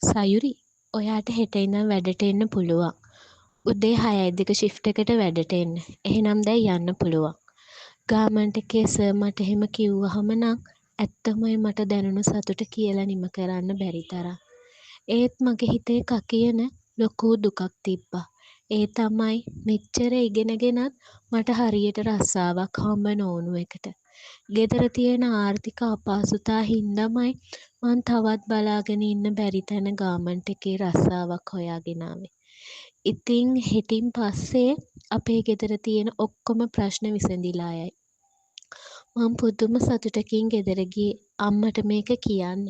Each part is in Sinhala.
සයුරි, ඔයාට හෙට ඉඳන් වැඩට එන්න පුළුවන්. උදේ 6:02 ෂිෆ්ට් එකට වැඩට එන්න. එහෙනම් දැන් යන්න පුළුවන්. ගාමන්ට් එකේ සර් මට එහෙම කිව්වහම නම් ඇත්තමයි මට දැනුණු සතුට කියලා නිම කරන්න බැරි තරම්. ඒත් මගේ හිතේ කකියන ලොකු දුකක් තිබ්බා. ඒ තමයි මෙච්චර ඉගෙනගෙනත් මට හරියට රස්සාවක් හම්බ නොවුණු එකට. ගෙදර තියෙන ආර්ථික අපහසුතා හින්දාමයි මං තවත් බලාගෙන ඉන්න බැරි තැන ගාමන්ට් එකේ රස්සාවක් හොයාගෙන ආවේ. ඉතින් හෙටින් පස්සේ අපේ ගෙදර තියෙන ඔක්කොම ප්‍රශ්න විසඳිලා යයි. මං පුදුම සතුටකින් ගෙදර ගියේ අම්මට මේක කියන්න.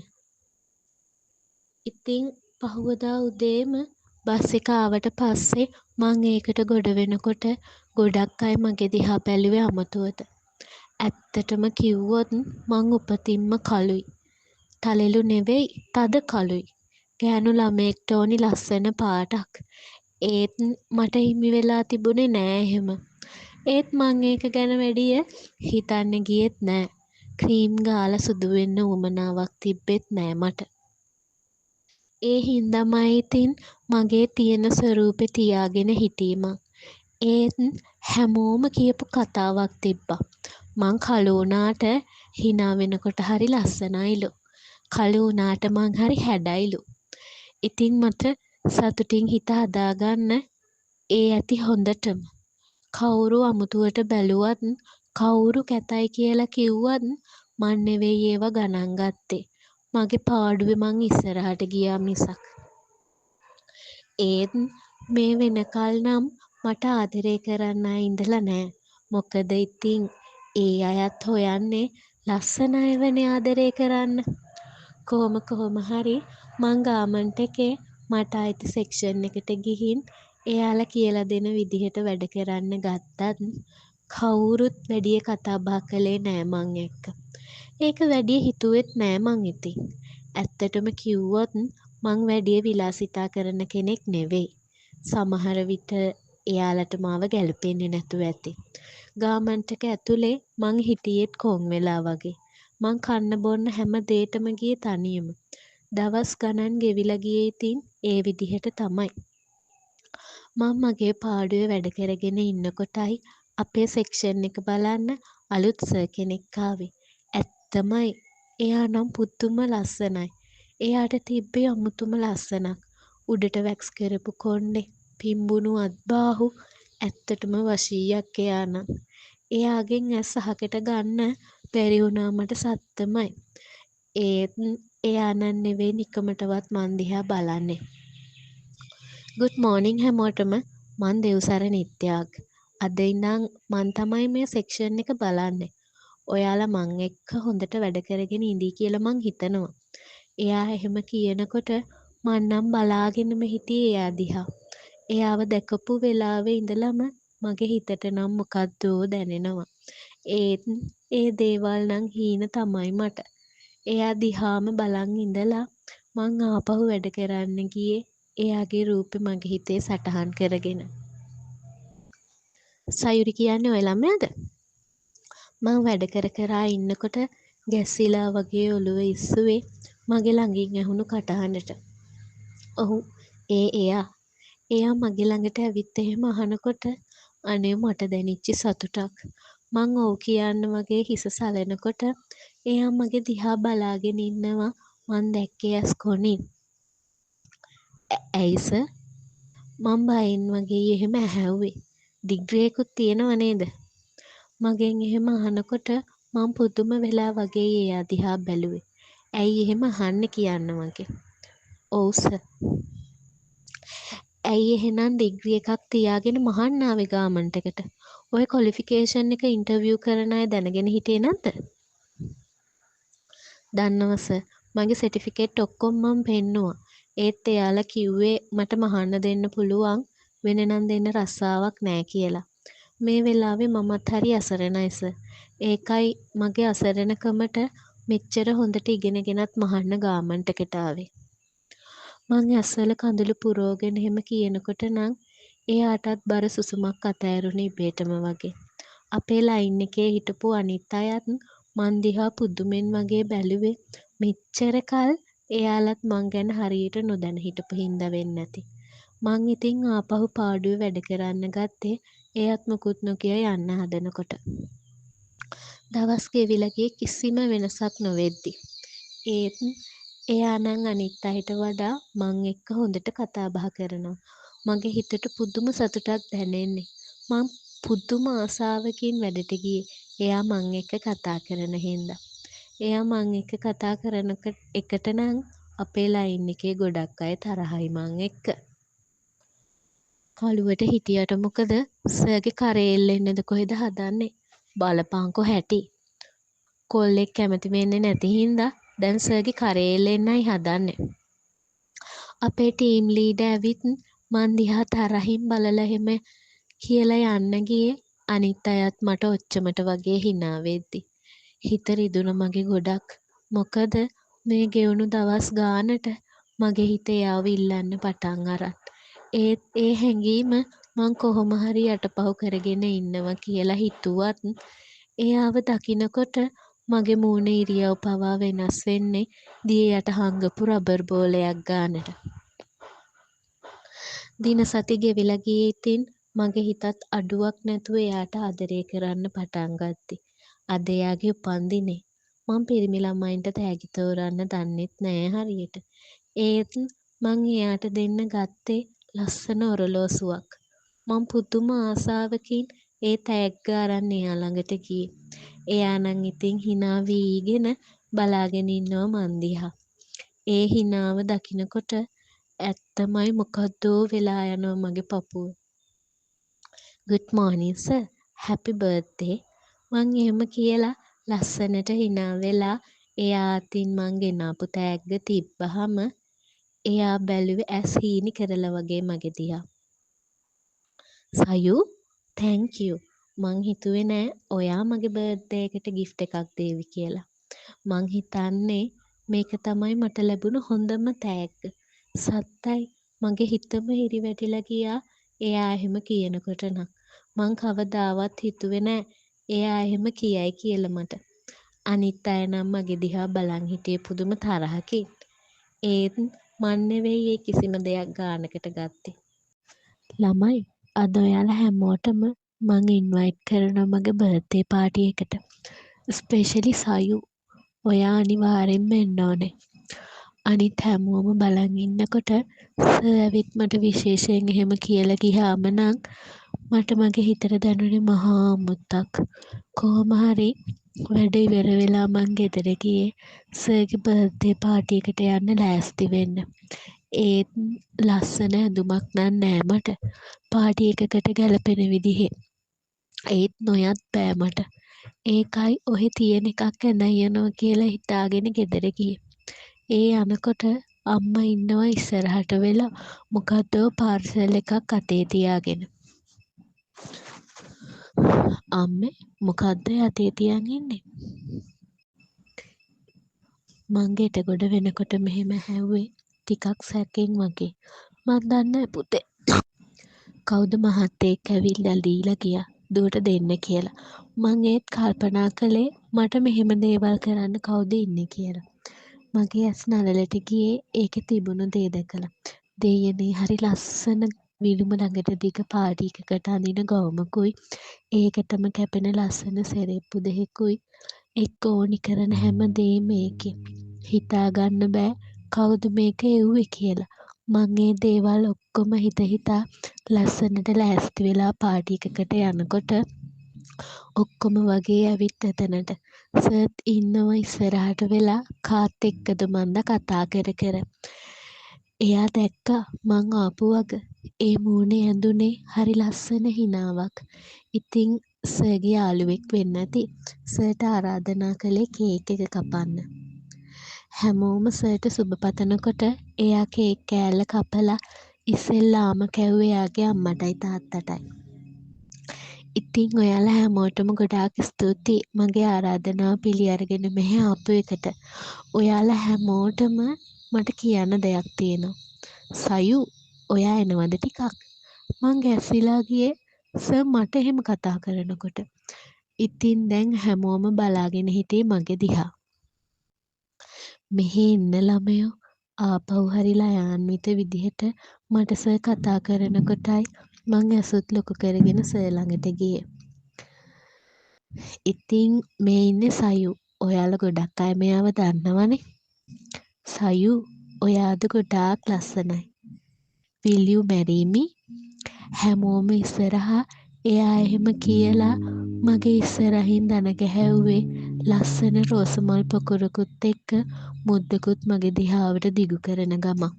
ඉතින් පහුවදා උදේම බස් එක ආවට පස්සේ මං ඒකට ගොඩ වෙනකොට ගොඩක් අය මගේ දිහා බැලුවේ අමුතුවට. ඇත්තටම කිව්වොත් මං උපතින්ම කළුයි. තලෙළු නෙවෙයි, තද කළුයි. ගෑනු ළමයෙක්ට ඕනි ලස්සන පාටක්. ඒත් මට හිමි වෙලා තිබුණේ නෑ එහෙම. ඒත් මං ඒක ගැන වැඩිය හිතන්න ගියෙත් නෑ. ක්‍රීම් ගාලා සුදු වෙන්න උවමනාවක් තිබ්බෙත් නෑ මට. ඒ හින්දාමයි ඉතින් මගේ තියෙන ස්වරූපෙ තියාගෙන හිටියේ මං. ඒත් හැමෝම කියපු කතාවක් තිබ්බා. මං කළු වුණාට හිනා වෙනකොට හරි ලස්සනයිලු. කළු වුණාට මං හරි හැඩයිලු. ඉතින් මට සතුටින් හිත හදාගන්න ඒ ඇති හොඳටම. කවුරු අමුතුවට බැලුවත්, කවුරු කැතයි කියලා කිව්වත් මං නෙවෙයි ඒවා ගණන් ගත්තේ. මගේ පාඩුවේ මං ඉස්සරහට ගියා මිසක්. ඒත් මේ වෙනකල් නම් මට ආදරේ කරන්න අය ඉඳලා නෑ. මොකද ඉතින් ඒ අයත් හොයන්නේ ලස්සන අයවනේ ආදරේ කරන්න. කොහොම කොහොම හරි මං ගාමන්ට් එකේ මට අයිති සෙක්ෂන් එකට ගිහින් එයාලා කියලා දෙන විදිහට වැඩ කරන්න ගත්තත් කවුරුත් වැඩිය කතා බහ කළේ නෑ මං එක්ක. ඒක වැඩිය හිතුවෙත් නෑ මං ඉතින්. ඇත්තටම කිව්වොත් මං වැඩිය විලාසිතා කරන කෙනෙක් නෙවෙයි. සමහර විට එයාලට මාව ගැලපෙන්නේ නැතුව ඇති. ගාමන්ට් එක ඇතුලේ මං හිටියෙත් කොන් වෙලා වගේ. මං කන්න බොන්න හැම දේටම ගියේ තනියම. දවස් ගණන් ගෙවිලා ගියේ ඉතින් ඒ විදිහට තමයි. මං මගේ පාඩුවේ වැඩ කරගෙන ඉන්නකොටයි අපේ සෙක්ෂන් එක බලන්න අලුත් සර් කෙනෙක් ආවේ. ඇත්තමයි එයා නම් පුදුම ලස්සනයි. එයාට තිබ්බේ අමුතුම ලස්සනක්. උඩට වැක්ස් කරපු කොණ්ඩේ, පිම්බුණු අත්බාහු, ඇත්තටම වශීයක් එයා නම්. එයාගෙන් ඇස් අහකට ගන්න බැරි වුණා මට සත්තමයි. ඒත් එයා නම් නෙවෙයි නිකමටවත් මං දිහා බලන්නේ. ගුඩ් මෝර්නිං හැමෝටම. මං දෙව්සර නිත්‍යාග්. අද ඉඳන් මං තමයි මේ සෙක්ෂන් එක බලන්නේ. ඔයාලා මං එක්ක හොඳට වැඩ කරගෙන ඉඳී කියලා මං හිතනවා. එයා එහෙම කියනකොට මං නම් බලාගෙනම හිටියේ එයා දිහා. එයාව දැකපු වෙලාවේ ඉඳලම මගේ හිතට නම් මොකද්දෝ දැනෙනවා. ඒත් ඒ දේවල් නම් හීන තමයි මට. එයා දිහාම බලන් ඉඳලා මං ආපහු වැඩ කරන්න ගියේ එයාගේ රූපෙ මගේ හිතේ සටහන් කරගෙන. සයුරි කියන්නේ ඔය ළමයාද? මං වැඩ කර කරා ඉන්නකොට ගැස්සිලා වගේ ඔළුව ඉස්සුවේ මගේ ළඟින් ඇහුණු කටහඬට. ඔව්, ඒ එයා. එයා මගේ ළඟට ඇවිත් එහෙම අහනකොට අනේ මට දැනිච්ච සතුටක්. මං ඔව් කියන්න වගේ හිස සලනකොට එයා මගේ දිහා බලාගෙන ඉන්නවා මං දැක්කේ ඇස් කොනින්. ඇයි සර්? මං බයෙන් වගේ එහෙම ඇහැව්වේ. ඩිග්‍රී එකකුත් තියෙනව නේද? මගෙන් එහෙම අහනකොට මං පුදුම වෙලා වගේ එයා දිහා බැලුවේ. ඇයි එහෙම අහන්නේ කියන්න වගේ. ඔව් සර්. ඇයි එහෙනම් ඩිග්‍රී එකක් තියාගෙන මහන්න ආවේ ගාමන්ට් එකට? ඔය ක්වොලිෆිකේෂන් එක ඉන්ටර්විව් කරන අය දැනගෙන හිටියේ නැද්ද? දන්නවා සර්. මගේ සර්ටිෆිකේට් ඔක්කොම මං පෙන්නුවා. ඒත් එයාලා කිව්වේ මට මහන්න දෙන්න පුළුවන්, වෙන නම් දෙන්න රස්සාවක් නෑ කියලා. මේ වෙලාවේ මමත් හරි අසරණයි සර්. ඒකයි මගේ අසරණකමට මෙච්චර හොඳට ඉගෙනගෙනත් මහන්න ගාමන්ට් එකට ආවේ. මං ඇස්වල කඳුළු පුරවගෙන එහෙම කියනකොට නම් එයාටත් බර සුසුමක් අතෑරුණේ ඉබේටම වගේ. අපේ ලයින් එකේ හිටපු අනිත් අයත් මං දිහා පුදුමෙන් වගේ බැලුවේ මෙච්චර කල් එයාලත් මං ගැන හරියට නොදැන හිටපු හින්දා වෙන්න ඇති. මං ඉතින් ආපහු පාඩුවේ වැඩ කරන්න ගත්තේ එයත් මුකුත් නොකිය යන්න හදනකොට. දවස් ගෙවිලා ගියේ කිසිම වෙනසක් නොවෙද්දි. ඒත් එයා නම් අනිත් අයට වඩා මං එක්ක හොඳට කතා බහ කරනවා. මගේ හිතට පුදුම සතුටක් දැනෙන්නේ. මං පුදුම ආසාවකින් වැඩට ගියේ එයා මං එක්ක කතා කරන හින්දා. එයා මං එක්ක කතා කරන එකට නම් අපේ ලයින් එකේ ගොඩක් අය තරහයි මං එක්ක. කළුවට හිටියට මොකද සර්ගේ කරේ එල්ලෙන්නද කොහෙද හදන්නේ. බලපංකො හැටි. කොල්ලෙක් කැමති වෙන්නේ නැති හින්දා දැන් සර්ගේ කරේ එල්ලෙන්නයි හදන්නේ. අපේ ටීම් ලීඩර් ඇවිත් මං දිහා තරහින් බලලා එහෙම කියලා යන්න ගියේ අනිත් අයත් මට ඔච්චමට වගේ හිනා වෙද්දි. හිත රිදුන මගේ ගොඩක්. මොකද මේ ගෙවුණු දවස් ගානට මගේ හිත එයාව ඉල්ලන්න පටන් අරන්. ඒත් ඒ හැඟීම මං කොහොම හරි යටපහුව කරගෙන ඉන්නවා කියලා හිතුවත් එයාව දකිනකොට මගේ මූණේ ඉරියව් පවා වෙනස් වෙන්නේ දිය යට හංගපු රබර් බෝලයක් ගානට. දින සති ගෙවිලා ගියේ ඉතින් මගේ හිතත් අඩුවක් නැතුව එයාට ආදරය කරන්න පටන් ගත්තේ. අද එයාගේ උපන්දිනේ. මං පිරිමි ළමයින්ට තෑගි තෝරන්න දන්නෙත් නෑ හරියට. ඒත් මං එයාට දෙන්න ගත්තේ ලස්සන ඔරලෝසුවක්. මං පුදුම ආසාවකින් ඒ තෑග්ග අරන් එයා ළඟට ගියේ. එයා නම් ඉතින් හිනා වීගෙන බලාගෙන ඉන්නවා මං දිහා. ඒ හිනාව දකිනකොට ඇත්තමයි මොකද්දෝ වෙලා යනවා මගේ පපුව. Good morning sir. Happy birthday. මං එහෙම කියලා ලස්සනට හිනා වෙලා එයා අතින් මං ගෙනාපු තෑග්ග තිබ්බහම එයා බැලුවේ ඇස් හීනි කරලා වගේ මගේ දිහා. සයු thank you. මං හිතුවේ නෑ ඔයා මගේ බර්ත්ඩේ එකට ගිෆ්ට් එකක් දේවි කියලා. මං හිතන්නේ මේක තමයි මට ලැබුණු හොඳම තෑග්ග. සත්තයි මගේ හිතම හිරිවැටිලා ගියා එයා එහෙම කියනකොට නම්. මං කවදාවත් හිතුවේ නෑ එයා එහෙම කියයි කියලා මට. අනිත් අය නම් මගේ දිහා බලන් හිටියේ පුදුම තරහකින්. ඒත් මං නෙවෙයි ඒ කිසිම දෙයක් ගානකට ගත්තේ. ළමයි අද ඔයාලා හැමෝටම මං ඉන්වයිට් කරනවා මගේ බර්ත්ඩේ පාටි එකට. ස්පෙෂලි සයු. ඔයා අනිවාර්යෙන්ම එන්න ඕනේ. අනිත් හැමෝම බලන් ඉන්නකොට සර් ඇවිත් මට විශේෂයෙන් එහෙම කියලා ගියාම නම් මට මගේ හිතට දැනුනේ මහා අමුත්තක්. කොහොම හරි වැඩ ඉවර වෙලා මං ගෙදර ගියේ සර්ගේ බර්ත්ඩේ පාටි එකට යන්න ලෑස්ති වෙන්න. ඒත් ලස්සන ඇඳුමක් නම් නෑ මට පාටි එකකට ගැලපෙන විදිහේ. ඒත් නොයත් බෑ මට. ඒකයි ඔහෙ තියෙන එකක් ඇඳන් යනවා කියලා හිතාගෙන ගෙදර ගියේ. ඒ යනකොට අම්මා ඉන්නවා ඉස්සරහට වෙලා මොකද්දෝ පාර්සල් එකක් අතේ තියාගෙන. අම්මේ මොකද්ද ඔය අතේ තියන් ඉන්නේ? මං ගෙට ගොඩ වෙනකොට මෙහෙම ඇහැව්වේ ටිකක් සැකෙන් වගේ. මං දන්නේ නෑ පුතේ. කවුද මහත්තයෙක් ඇවිල්ලා දීලා ගියා දුවට දෙන්න කියලා. මං ඒත් කල්පනා කළේ මට මෙහෙම දේවල් කරන්න කවුද ඉන්නේ කියලා. මගේ ඇස් නළලට ගියේ ඒකේ තිබුණු දේ දැකලා. දෙයියනේ හරි ලස්සන විලුඹ ළඟට දිග පාටි එකකට අඳින ගවුමකුයි ඒකටම කැපෙන ලස්සන සෙරෙප්පු දෙකකුයි එක්ක ඕනි කරන හැම දේම ඒකේ. හිතා ගන්න බෑ කවුද මේක එව්වේ කියලා. මං ඒ දේවල් ඔක්කොම හිත හිතා ලස්සනට ලෑස්ති වෙලා පාටි එකකට යනකොට ඔක්කොම වගේ ඇවිත් එතනට. සර්ත් ඉන්නවා ඉස්සරහට වෙලා කාත් එක්කද මන්ද කතා කර කර. එයා දැක්කා මං ආපු වග. ඒ මූණේ ඇඳුනේ හරි ලස්සන හිනාවක්. ඉතින් සර්ගේ යාළුවෙක් වෙන්න ඇති. සර්ට ආරාධනා කළේ කේක් එක කපන්න. හැමෝම සර්ට සුබ පතනකොට එයා කේක් කෑල්ල කපලා ඉස්සෙල්ලාම කැව්වේ එයාගේ අම්මටයි තාත්තටයි. ඉතින් ඔයාලා හැමෝටම ගොඩාක් ස්තුතියි මගේ ආරාධනාව පිළි අරගෙන මෙහෙ ආපු එකට. ඔයාලා හැමෝටම මට කියන්න දෙයක් තියෙනවා. සයු ඔයා එනවද ටිකක්? මං ගැස්සිලා ගියේ සර් මට එහෙම කතා කරනකොට. ඉතින් දැන් හැමෝම බලාගෙන හිටියේ මගේ දිහා. මෙහෙ එන්න ළමයෝ. ආපහු හරි ලයාන්විත විදිහට මට සර් කතා කරනකොටයි මං ඇසුත් ලොකු කරගෙන සර් ළඟට ගියේ. ඉතින් මේ ඉන්නේ සයු. ඔයාලා ගොඩක් අය මෙයාව දන්නවනේ. සයු, ඔයා අද ගොඩාක් ලස්සනයි. Will you marry me? හැමෝම ඉස්සරහා එයා එහෙම කියලා මගේ ඉස්සරහින් දන ගැහැව්වේ ලස්සන රෝස මල් පොකුරකුත් එක්ක මුද්දකුත් මගේ දිහාවට දිගු කරන ගමන්.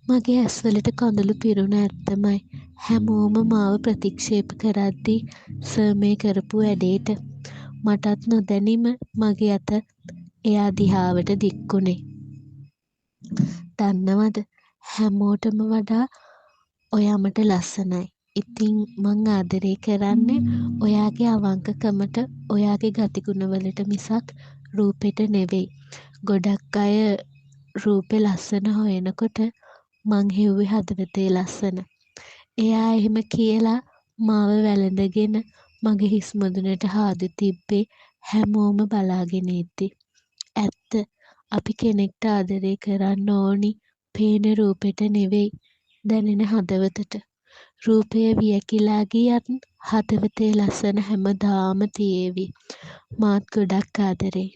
මගේ ඇස්වලට කඳුළු පිරුණ ඇත්තමයි. හැමෝම මාව ප්‍රතික්ෂේප කරද්දී සර් මේ කරපු වැඩේට. මටත් නොදැනීම මගේ අත එයා දිහාවට දික් වුණේ. දන්නවද, හැමෝටම වඩා ඔයා මට ලස්සනයි. ඉතින් මං ආදරේ කරන්නේ ඔයාගේ අවංකකමට, ඔයාගේ ගතිගුණවලට මිසක් රූපෙට නෙවෙයි. ගොඩක් අය රූපෙ ලස්සන හොයනකොට මං හෙව්වේ හදවතේ ලස්සන. එයා එහෙම කියලා මාව වැළඳගෙන මගේ හිස් මුදුනට හාදු තිබ්බේ හැමෝම බලාගෙන ඉද්දි. ඇත්ත, අපි කෙනෙක්ට ආදරේ කරන්න ඕනි පේන රූපෙට නෙවෙයි, දැනෙන හදවතට. රූපය වියැකිලා ගියත් හදවතේ ලස්සන හැමදාම තියේවි. මාත් ගොඩක් ආදරෙයි.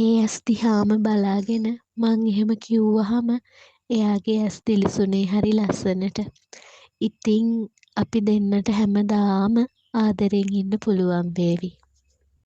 ඒ ඇස් දිහාම බලාගෙන මං එහෙම කිව්වහම එයාගේ ඇස් දිලිසුනේ හරි ලස්සනට. ඉතින් අපි දෙන්නට හැමදාම ආදරෙන් ඉන්න පුළුවන් වේවි.